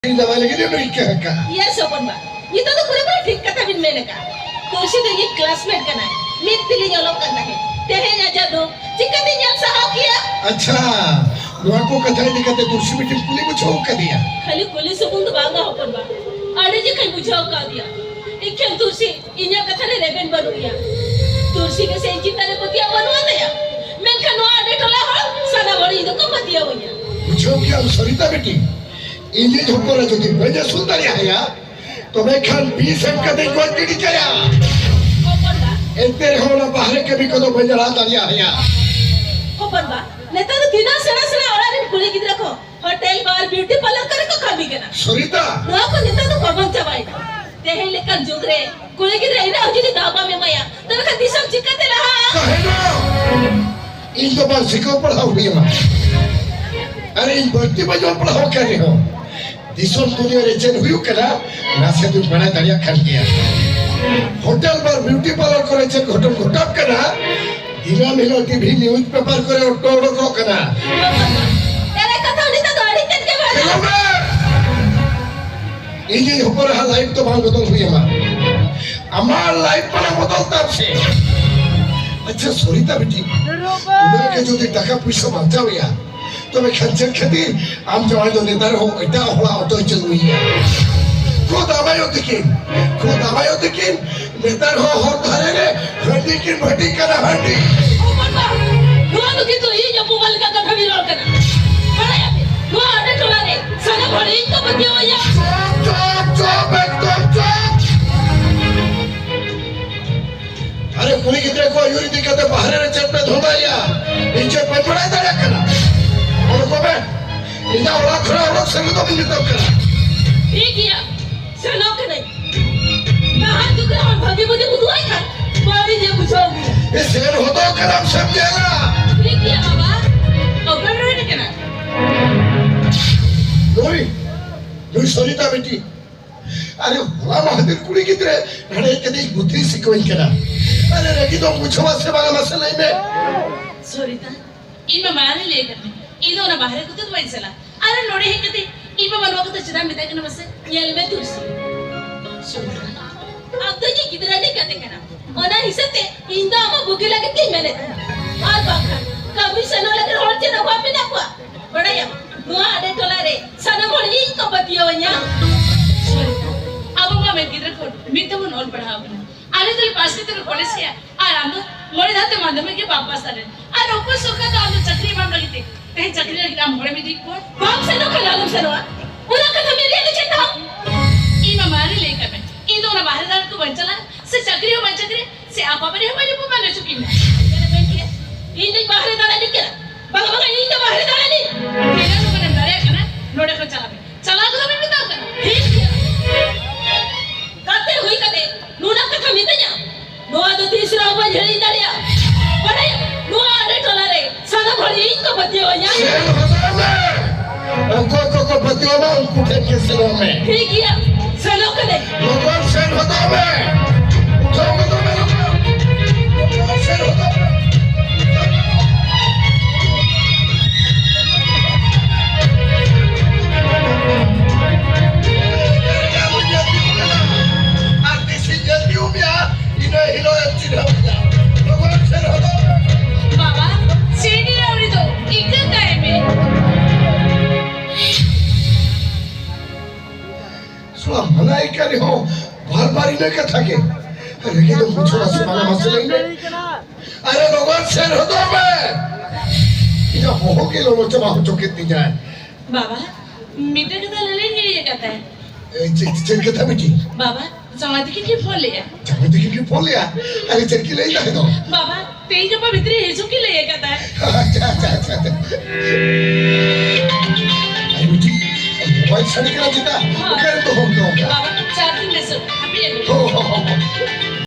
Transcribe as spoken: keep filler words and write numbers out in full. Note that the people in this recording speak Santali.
ᱤᱧ ᱡᱟᱶᱟᱭ ᱞᱟᱹᱜᱤᱫ ᱮᱢ ᱨᱤᱠᱟᱹ ᱟᱠᱟᱫᱼᱟ᱾ ᱤᱭᱮᱥ, ᱦᱚᱯᱚᱱ ᱵᱟ, ᱱᱤᱛᱚᱜ ᱫᱚ ᱯᱩᱨᱟᱹᱯᱩᱨᱤ ᱴᱷᱤᱠ ᱠᱟᱛᱷᱟ ᱵᱤᱱ ᱢᱮᱱ ᱟᱠᱟᱫᱼᱟ᱾ ᱛᱩᱞᱥᱤ ᱫᱚ ᱤᱧᱤᱡ ᱠᱞᱟᱥᱢᱮᱴ ᱠᱟᱱᱟᱭ, ᱢᱤᱫ ᱛᱮᱞᱤᱧ ᱚᱞᱚᱜ ᱠᱟᱱ ᱛᱟᱦᱮᱸᱫ᱾ ᱛᱮᱦᱮᱧ ᱟᱡᱟᱜ ᱫᱩᱠ ᱪᱤᱠᱟᱹᱛᱮ ᱧᱮᱞ ᱥᱟᱦᱟᱣ ᱠᱮᱭᱟ? ᱟᱪᱪᱷᱟ, ᱱᱚᱣᱟ ᱠᱚ ᱠᱟᱛᱷᱟ ᱤᱫᱤ ᱠᱟᱛᱮ ᱛᱩᱞᱥᱤ ᱵᱤᱴᱤᱢ ᱠᱩᱞᱤ ᱵᱩᱡᱷᱟᱹᱣ ᱠᱟᱫᱮᱭᱟ? ᱠᱷᱟᱹᱞᱤ ᱠᱩᱞᱤ ᱥᱩᱢᱩᱝ ᱫᱚ ᱵᱟᱝᱟ ᱦᱚᱯᱚᱱ ᱵᱟ, ᱟᱹᱰᱤ ᱡᱚᱠᱷᱟᱧ ᱵᱩᱡᱷᱟᱹᱣ ᱠᱟᱫᱮᱭᱟ᱾ ᱮᱠᱷᱮᱱ ᱛᱩᱞᱥᱤ ᱤᱧᱟᱹᱜ ᱠᱟᱛᱷᱟ ᱨᱮ ᱨᱮᱵᱮᱱ ᱵᱟᱹᱱᱩᱜ ᱮᱭᱟ᱾ ᱛᱩᱞᱥᱤ ᱜᱮᱥᱮ ᱤᱧ ᱪᱮᱛᱟᱱ ᱨᱮ ᱯᱟᱹᱛᱭᱟᱹᱣ ᱵᱟᱹᱱᱩᱜ ᱟᱱ ᱛᱟᱭᱟ, ᱢᱮᱱᱠᱷᱟᱱ ᱱᱚᱣᱟ ᱟᱹᱰᱤ ᱴᱚᱞᱟ ᱦᱚᱲ ᱥᱟᱱᱟᱢ ᱦᱚᱲ ᱤᱧ ᱫᱚᱠᱚ ᱯᱟᱹᱛᱭᱟᱹᱣ ᱟᱹᱧᱟ᱾ ᱵᱩᱡᱷᱟᱹᱣ ᱠᱮᱭᱟᱢ ᱥᱚᱨᱤᱛᱟ ᱵᱤᱴᱤ, ᱤᱧᱤᱡ ᱦᱚᱯᱚᱱ ᱮᱨᱟ ᱡᱩᱫᱤ ᱵᱟᱹᱧ ᱟᱹᱥᱩᱞ ᱫᱟᱲᱮᱭᱟᱭᱟ, ᱛᱚᱵᱮ ᱠᱷᱟᱱ ᱵᱤᱥ ᱮᱢ ᱠᱟᱛᱮ ᱜᱚᱡ ᱜᱤᱰᱤ ᱠᱟᱭᱟ᱾ ᱦᱚᱯᱚᱱ ᱵᱟ᱾ ᱮᱱᱛᱮ ᱨᱮᱦᱚᱸ ᱚᱱᱟ ᱵᱟᱦᱨᱮ ᱠᱟᱹᱢᱤ ᱠᱚᱫᱚ ᱵᱟᱹᱧ ᱟᱲᱟᱜ ᱫᱟᱲᱮᱭᱟᱭᱟ᱾ ᱦᱚᱯᱚᱱ ᱵᱟ, ᱱᱮᱛᱟᱨ ᱫᱚ ᱛᱤᱱᱟᱹᱜ ᱥᱮᱬᱟ ᱥᱮᱬᱟ ᱚᱲᱟᱜ ᱨᱮᱱ ᱠᱩᱲᱤ ᱜᱤᱫᱽᱨᱟᱹ ᱠᱚ ᱦᱳᱴᱮᱞ, ᱵᱟᱨ, ᱵᱤᱭᱩᱴᱤ ᱯᱟᱨᱞᱟᱨ ᱠᱚᱨᱮ ᱠᱚ ᱠᱟᱹᱢᱤ ᱠᱟᱱᱟ᱾ ᱥᱚᱨᱤᱛᱟ! ᱱᱚᱣᱟ ᱠᱚ ᱱᱮᱛᱟᱨ ᱫᱚ ᱠᱚᱢᱚᱱ ᱪᱟᱵᱟᱭᱮᱱᱟ᱾ ᱛᱮᱦᱮᱧ ᱞᱮᱠᱟᱱ ᱡᱩᱜᱽ ᱨᱮ ᱠᱩᱲᱤ ᱜᱤᱫᱽᱨᱟᱹ ᱤᱱᱟᱹᱜ ᱦᱚᱸ ᱡᱩᱫᱤ ᱫᱟᱣ ᱵᱟᱢ ᱮᱢᱟᱭᱟ, ᱛᱚᱵᱮ ᱠᱷᱟᱱ ᱫᱤᱥᱚᱢ ᱪᱤᱠᱟᱹᱛᱮ ᱞᱟᱦᱟᱜᱼᱟ? ᱛᱟᱦᱮᱸᱱᱟ᱾ ᱤᱧ ᱫᱚ ᱵᱟᱝ ᱥᱤᱠᱷᱟᱹᱣ ᱯᱟᱲᱦᱟᱣ ᱦᱩᱭ ᱟᱢᱟ᱾ ᱟᱨ ᱤᱧ ᱵᱟᱹᱲᱛᱤ ᱵᱟᱹᱧ ᱚᱞ ᱯᱟᱲᱦᱟᱣ ᱟᱠᱟᱱ ᱨᱮᱦᱚᱸ, ᱫᱤᱥᱚᱢ ᱫᱩᱱᱤᱭᱟᱹ ᱨᱮ ᱪᱮᱫ ᱦᱩᱭᱩᱜ ᱠᱟᱱᱟ, ᱱᱟᱥᱮ ᱫᱚᱧ ᱵᱟᱲᱟᱭ ᱫᱟᱲᱮᱭᱟᱜ ᱠᱟᱱ ᱜᱮᱭᱟ᱾ ᱦᱳᱴᱮᱞ ᱵᱟᱨ ᱵᱤᱭᱩᱴᱤ ᱯᱟᱨᱞᱟᱨ ᱠᱚᱨᱮ ᱪᱮᱫ ᱜᱷᱚᱴᱚᱱ ᱜᱷᱚᱴᱟᱜ ᱠᱟᱱᱟ, ᱫᱤᱱᱟᱹᱢ ᱦᱤᱞᱳᱜ ᱴᱤᱵᱷᱤ ᱱᱤᱭᱩᱡᱽ ᱯᱮᱯᱟᱨ ᱠᱚᱨᱮ ᱚᱰᱚ-, ᱚᱰᱚᱠᱚᱜ ᱠᱟᱱᱟ᱾ ᱮᱲᱮ ᱠᱟᱛᱷᱟ ᱩᱱᱤ ᱫᱚ ᱟᱹᱰᱤ ᱛᱮᱫ ᱜᱮ ᱵᱟᱲᱟᱭᱟ᱾ ᱪᱮᱫ ᱦᱚᱸ ᱵᱟᱝ᱾ ᱤᱧᱤᱡ ᱦᱚᱯᱚᱱ ᱮᱨᱟ ᱞᱟᱭᱤᱯᱷ ᱫᱚ ᱵᱟᱝ ᱵᱚᱫᱚᱞ ᱦᱩᱭ ᱟᱢᱟ᱾ ᱟᱢᱟᱜ ᱞᱟᱭᱤᱯᱷ ᱢᱟᱲᱟᱝ ᱵᱚᱫᱚᱞ ᱛᱟᱢ ᱥᱮ᱾ ᱟᱪᱪᱷᱟ ᱥᱚᱨᱤᱛᱟ ᱵᱤᱴᱤ, ᱩᱱᱟᱹᱜ ᱜᱮ ᱡᱩᱫᱤ ᱴᱟᱠᱟ ᱯᱩᱭᱥᱟᱹ ᱵᱟᱧᱪᱟᱣ ᱮᱭᱟ, ᱛᱚᱵᱮ ᱠᱷᱟᱱ ᱪᱮᱫ ᱠᱷᱟᱹᱛᱤᱨ ᱟᱢ ᱡᱟᱶᱟᱭ ᱫᱚ ᱱᱮᱛᱟᱨ ᱦᱚᱸ ᱮᱴᱟᱜ ᱦᱚᱲᱟᱜ ᱚᱴᱚᱭ ᱪᱟᱹᱞᱩᱭᱮᱭᱟ? ᱠᱷᱩᱫ ᱟᱢᱟᱭᱚ ᱛᱤᱠᱤᱱ, ᱠᱷᱩᱫ ᱟᱢᱟᱭᱚ ᱛᱤᱠᱤᱱ ᱱᱮᱛᱟᱨ ᱦᱚᱸ ᱦᱚᱨ ᱫᱷᱟᱨᱮ ᱨᱮ ᱦᱟᱺᱰᱤ ᱠᱤᱱ ᱵᱷᱟᱹᱴᱤ ᱠᱟᱱᱟ, ᱦᱟᱺᱰᱤ᱾ ᱚ ᱵᱟᱵᱟ, ᱱᱚᱣᱟ ᱫᱚ ᱠᱤᱱᱛᱩ ᱤᱧ ᱚᱯᱚᱢᱟᱱ ᱞᱮᱠᱟ ᱠᱟᱛᱷᱟ ᱵᱤᱱ ᱨᱚᱲ ᱠᱟᱱᱟ᱾ ᱵᱟᱲᱟᱭᱟᱯᱮ, ᱱᱚᱣᱟ ᱟᱹᱰᱤ ᱴᱚᱞᱟ ᱨᱮ ᱥᱟᱱᱟᱢ ᱦᱚᱲ ᱤᱧ ᱠᱚ ᱯᱟᱹᱛᱭᱟᱹᱣ ᱟᱹᱧᱟ᱾ ᱪᱩᱯ, ᱪᱩᱯ, ᱪᱩᱯ, ᱮᱠᱫᱚᱢ ᱪᱩᱯ᱾ ᱟᱨᱮ ᱠᱩᱲᱤ ᱜᱤᱫᱽᱨᱟᱹ ᱠᱚ ᱟᱹᱭᱩᱨ ᱤᱫᱤ ᱠᱟᱛᱮ ᱵᱟᱦᱨᱮ ᱨᱮ ᱪᱮᱫ ᱯᱮ ᱫᱷᱚᱸᱫᱟᱭᱟ? ᱤᱧ ᱪᱮᱫ ᱵᱟᱹᱧ ᱵᱟᱲᱟᱭ ᱫᱟᱲᱮᱭᱟᱜ ᱠᱟᱱᱟ? ᱚᱰᱚᱠᱚᱜ ᱢᱮ᱾ ᱤᱧᱟᱹᱜ ᱚᱲᱟᱜ ᱠᱷᱚᱱᱟᱜ ᱚᱰᱚᱠ ᱥᱟᱹᱨᱤ ᱫᱚ ᱵᱟᱹᱧ ᱢᱮᱛᱟᱢ ᱠᱟᱱᱟ᱾ ᱴᱷᱤᱠ ᱜᱮᱭᱟ, ᱥᱮᱱᱚᱜ ᱠᱟᱹᱱᱟᱹᱧ᱾ ᱱᱟᱦᱟᱜ ᱡᱩᱜᱽ ᱨᱮ ᱦᱚᱲ ᱵᱷᱟᱹᱜᱤ ᱵᱩᱜᱤ ᱩᱫᱩᱜ ᱟᱭ ᱠᱷᱟᱱ ᱵᱟᱹᱲᱤᱡ ᱮ ᱵᱩᱡᱷᱟᱹᱣ ᱜᱮᱭᱟ᱾ ᱮ, ᱥᱮᱱ ᱦᱚᱫᱚᱜ ᱠᱟᱱᱟᱢ ᱥᱮᱢ ᱧᱮᱞᱟ? ᱴᱷᱤᱠ ᱜᱮᱭᱟ ᱵᱟᱵᱟ, ᱚᱠᱚᱭ ᱨᱚᱲ ᱠᱟᱱᱟ? ᱱᱩᱭ, ᱱᱩᱭ ᱥᱚᱨᱤᱛᱟ ᱵᱤᱴᱤ᱾ ᱟᱨᱮ ᱦᱚᱞᱟ ᱢᱟᱦᱫᱮᱨ ᱠᱩᱲᱤ ᱜᱤᱫᱽᱨᱟᱹ ᱱᱚᱰᱮ ᱦᱮᱡ ᱠᱟᱛᱮ ᱵᱩᱫᱽᱫᱷᱤ ᱥᱤᱠᱷᱟᱹᱣᱟᱹᱧ ᱠᱟᱱᱟ᱾ ᱟᱨᱮ ᱨᱟᱹᱜᱤ ᱫᱚᱢ ᱵᱩᱡᱷᱟᱹᱣᱟ ᱥᱮ ᱵᱟᱝᱟ ᱢᱟᱥᱮ ᱞᱟᱹᱭ ᱢᱮ? ᱥᱚᱨᱤᱛᱟ, ᱤᱧ ᱢᱟ ᱢᱟᱲᱟᱝ ᱨᱮᱧ ᱞᱟᱹᱭ ᱟᱠᱟᱫ ᱢᱮ, ᱤᱧ ᱫᱚ ᱚᱱᱟ ᱵᱟᱦᱨᱮ ᱠᱚᱛᱮ ᱫᱚ ᱵᱟᱹᱧ ᱪᱟᱞᱟᱜᱼᱟ᱾ ᱟᱨ ᱱᱚᱰᱮ ᱦᱮᱡ ᱠᱟᱛᱮ ᱤᱧ ᱵᱟᱵᱟ ᱱᱚᱣᱟ ᱠᱟᱛᱷᱟ ᱪᱮᱫᱟᱜ ᱢᱮᱛᱟᱭ ᱠᱟᱱᱟ ᱢᱟᱥᱮ? ᱧᱮᱞ ᱢᱮ ᱛᱩᱞᱥᱤ, ᱥᱩᱱᱫᱨᱟ, ᱟᱢ ᱫᱚ ᱤᱧᱤᱡ ᱜᱤᱫᱽᱨᱟᱹ ᱨᱤᱱᱤᱡ ᱜᱟᱛᱮ ᱠᱟᱱᱟᱢ᱾ ᱚᱱᱟ ᱦᱤᱥᱟᱹᱵ ᱛᱮ ᱤᱧ ᱫᱚ ᱟᱢᱟᱜ ᱵᱩᱜᱤ ᱞᱟᱹᱜᱤᱫ ᱜᱤᱧ ᱢᱮᱱᱮᱫ ᱛᱟᱦᱮᱸ᱾ ᱟᱨ ᱵᱟᱝᱠᱷᱟᱱ ᱠᱟᱹᱢᱤ ᱥᱮᱱᱚᱜ ᱞᱟᱹᱜᱤᱫ ᱦᱚᱲ ᱪᱮᱫ ᱚᱵᱷᱟᱵ ᱢᱮᱱᱟᱜ ᱠᱚᱣᱟ? ᱵᱟᱲᱟᱭᱟᱢ, ᱱᱚᱣᱟ ᱟᱰᱮ ᱴᱚᱞᱟ ᱨᱮ ᱥᱟᱱᱟᱢ ᱦᱚᱲ ᱤᱧ ᱠᱚ ᱯᱟᱹᱛᱭᱟᱹᱣᱟᱹᱧᱟ᱾ ᱥᱩᱱᱫᱨᱟ, ᱟᱵᱚ ᱢᱟ ᱢᱮᱫ ᱜᱤᱫᱽᱨᱟᱹ ᱠᱷᱚᱱ ᱢᱤᱫ ᱛᱮᱵᱚᱱ ᱚᱞ ᱯᱟᱲᱦᱟᱣ ᱠᱟᱱᱟ᱾ ᱟᱞᱮ ᱫᱚᱞᱮ ᱯᱟᱥ ᱠᱟᱛᱮ ᱞᱮ ᱠᱚᱞᱮᱡᱽ ᱮᱜᱼᱟ, ᱟᱨ ᱟᱢ ᱫᱚ ᱢᱚᱬᱮ ᱫᱷᱟᱣ ᱛᱮ ᱢᱟᱫᱽᱫᱷᱚᱢᱤᱠ ᱜᱮ ᱵᱟᱢ ᱯᱟᱥ ᱫᱟᱲᱮᱭᱟᱜᱼᱟ᱾ ᱟᱨ ᱚᱠᱚᱭ ᱥᱚᱨᱠᱟᱨ ᱫᱚ ᱟᱢ ᱫᱚ ᱪᱟᱹᱠᱨᱤ ᱮᱢᱟᱢ ᱞᱟᱹᱜᱤᱫ ᱛᱮ ᱛᱮᱦᱮᱧ ᱪᱟᱹᱠᱨᱤ ᱞᱟᱹᱜᱤᱫ ᱟᱢ ᱦᱚᱲᱮᱢ ᱤᱫᱤᱭᱮᱫ ᱠᱚᱣᱟ? ᱵᱟᱝ ᱥᱮᱱᱚᱜ ᱠᱷᱟᱱ ᱟᱞᱚᱢ ᱥᱮᱱᱚᱜᱼᱟ᱾ ᱚᱱᱟ ᱠᱟᱛᱷᱟ ᱢᱮᱱ ᱨᱮᱭᱟᱜ ᱫᱚ ᱪᱮᱫ ᱛᱟᱢ? ᱤᱧ ᱢᱟ ᱢᱟᱲᱟᱝ ᱨᱮ ᱞᱟᱹᱭ ᱠᱟᱜ ᱢᱮ, ᱤᱧ ᱫᱚ ᱚᱱᱟ ᱵᱟᱦᱨᱮ ᱫᱟᱬᱟᱱ ᱠᱚ ᱵᱟᱹᱧ ᱪᱟᱞᱟᱜᱼᱟ, ᱥᱮ ᱪᱟᱹᱠᱨᱤ ᱦᱚᱸ ᱵᱟᱹᱧ ᱪᱟᱹᱠᱨᱤᱭᱟ, ᱥᱮ ᱟᱯᱟ ᱵᱟᱨᱮ ᱦᱚᱸ ᱵᱟᱹᱧ ᱨᱟᱹᱯᱩᱫ ᱢᱟ ᱞᱟᱹᱪᱩ ᱠᱤᱧ ᱢᱮ᱾ ᱪᱮᱫ ᱮᱢ ᱢᱮᱱ ᱠᱮᱜᱼᱟ? ᱤᱧ ᱫᱚᱧ ᱵᱟᱦᱨᱮ ᱫᱟᱬᱟᱱᱤᱧ ᱠᱟᱱᱟ᱾ ᱵᱟᱝᱟ, ᱵᱟᱝᱟ, ᱤᱧ ᱫᱚ ᱵᱟᱦᱨᱮ ᱫᱟᱬᱟᱱᱤᱧ᱾ ᱢᱮᱱᱟᱜ ᱫᱚ ᱢᱟᱱᱮᱢ ᱫᱟᱲᱮᱭᱟᱜ ᱠᱟᱱᱟ, ᱱᱚᱰᱮ ᱠᱷᱚᱱ ᱪᱟᱞᱟᱜ ᱢᱮ᱾ ᱪᱟᱞᱟᱣ ᱠᱚᱫᱚ ᱵᱟᱹᱧ ᱢᱮᱛᱟᱢ ᱠᱟᱱᱟ᱾ ᱴᱷᱤᱠ ᱜᱮᱭᱟ᱾ ᱜᱟᱛᱮ ᱦᱩᱭ ᱠᱟᱛᱮ ᱱᱩᱱᱟᱹᱜ ᱠᱟᱛᱷᱟ ᱢᱤᱛᱟᱹᱧᱟ, ᱱᱚᱣᱟ ᱫᱚ ᱛᱤᱥ ᱨᱮᱦᱚᱸ ᱵᱟᱹᱧ ᱦᱤᱲᱤᱧ ᱫᱟᱲᱮᱭᱟᱜᱼᱟ᱾ ᱵᱟᱲᱟᱭᱟᱢ, ᱱᱚᱣᱟ ᱟᱰᱮ ᱴᱚᱞᱟ ᱨᱮ ᱥᱟᱱᱟᱢ ᱦᱚᱲ ᱤᱧ ᱠᱚ ᱯᱟᱹᱛᱭᱟᱹᱣᱟᱹᱧᱟ᱾ ᱥᱮᱱ ᱦᱚᱫᱚᱜ ᱢᱮ᱾ ᱚᱠᱚᱭ ᱠᱚᱠᱚ ᱯᱟᱹᱛᱭᱟᱹᱣᱟᱢᱟ, ᱩᱱᱠᱩ ᱴᱷᱮᱱ ᱜᱮ ᱥᱮᱱᱚᱜ ᱢᱮ᱾ ᱴᱷᱤᱠ ᱜᱮᱭᱟ, ᱥᱮᱱᱚᱜ ᱠᱟᱹᱱᱟᱹᱧ᱾ ᱞᱚᱜᱚᱱ ᱥᱮᱱ ᱦᱚᱫᱚᱜ ᱢᱮ᱾ ᱩᱴᱷᱟᱹᱣ ᱜᱚᱫᱚᱜ ᱢᱮ ᱞᱚᱜᱚᱱ᱾ ᱞᱚᱜᱚᱱ ᱥᱮᱱ ᱦᱚᱫᱚᱜ ᱢᱮ᱾ ᱟᱨ ᱛᱤᱥᱤᱧ ᱧᱮᱞ ᱧᱩᱢ ᱢᱮᱭᱟ, ᱤᱱᱟᱹ ᱦᱤᱞᱳᱜ ᱮᱢ ᱪᱤᱱᱦᱟᱹᱣ ᱤᱧᱟ᱾ ᱞᱚᱜᱚᱱ ᱥᱮᱱ ᱦᱚᱫᱚᱜ ᱢᱮ᱾ ᱵᱟᱵᱟ, ᱪᱮᱫ ᱮ ᱞᱟᱹᱭᱟ ᱩᱱᱤ ᱫᱚ? ᱤᱠᱟᱹ ᱠᱟᱭ ᱢᱮ᱾ ᱥᱟᱞᱟ ᱢᱟᱱᱟᱭ ᱠᱟᱱ ᱨᱮᱦᱚᱸ ᱵᱟᱨ ᱵᱟᱨ ᱤᱱᱟᱹ ᱠᱟᱛᱷᱟ ᱜᱮ᱾ ᱨᱮᱜᱮ ᱫᱚ ᱵᱩᱡᱷᱟᱹᱣᱟ ᱥᱮ ᱵᱟᱝᱟ, ᱢᱟᱥᱮ ᱞᱟᱹᱭ ᱢᱮ᱾ ᱟᱨᱮ ᱞᱚᱜᱚᱱ ᱥᱮᱱ ᱦᱚᱫᱚᱜ ᱢᱮ᱾ ᱤᱧᱟᱹᱜ ᱵᱚᱦᱚᱜ ᱜᱮ ᱞᱚᱞᱚ ᱪᱟᱵᱟ ᱦᱚᱪᱚ ᱠᱮᱫ ᱛᱤᱧᱟᱭ᱾ ᱵᱟᱵᱟ, ᱢᱤᱫᱴᱟᱝ ᱠᱟᱛᱷᱟ ᱞᱟᱹᱞᱟᱹᱭ ᱤᱧ ᱦᱮᱡ ᱟᱠᱟᱫ ᱛᱟᱦᱮᱸᱫ᱾ ᱮ, ᱪᱮᱫ, ᱪᱮᱫ ᱠᱟᱛᱷᱟ ᱵᱤᱴᱤ? ᱵᱟᱵᱟ, ᱡᱟᱶᱟᱭ ᱛᱟᱹᱠᱤᱱ ᱠᱤᱱ ᱯᱷᱳᱱ ᱞᱮᱜᱼᱟ᱾ ᱡᱟᱶᱟᱭ ᱛᱟᱹᱠᱤᱱ ᱠᱤᱱ ᱯᱷᱳᱱ ᱞᱮᱜᱼᱟ? ᱟᱨᱮ, ᱪᱮᱫ ᱠᱤᱱ ᱞᱟᱹᱭ ᱛᱟᱦᱮᱸ ᱫᱚ? ᱵᱟᱵᱟ, ᱛᱮᱦᱮᱧ ᱜᱟᱯᱟ ᱵᱷᱤᱛᱨᱤ ᱦᱤᱡᱩᱜ ᱠᱤᱱ ᱞᱟᱹᱭ ᱟᱠᱟᱫ ᱛᱟᱦᱮᱸᱫ᱾ ᱟᱪᱪᱷᱟ, ᱟᱪᱪᱷᱟ, ᱟᱪᱪᱷᱟ, ᱟᱪᱪᱷᱟ᱾ ᱟᱨᱮ ᱵᱤᱴᱤ, ᱢᱳᱵᱟᱭᱤᱞ ᱥᱟᱰᱮ ᱠᱟᱱᱟ ᱪᱮᱛᱟ? ᱦᱳᱭ᱾ ᱚᱠᱟᱨᱮ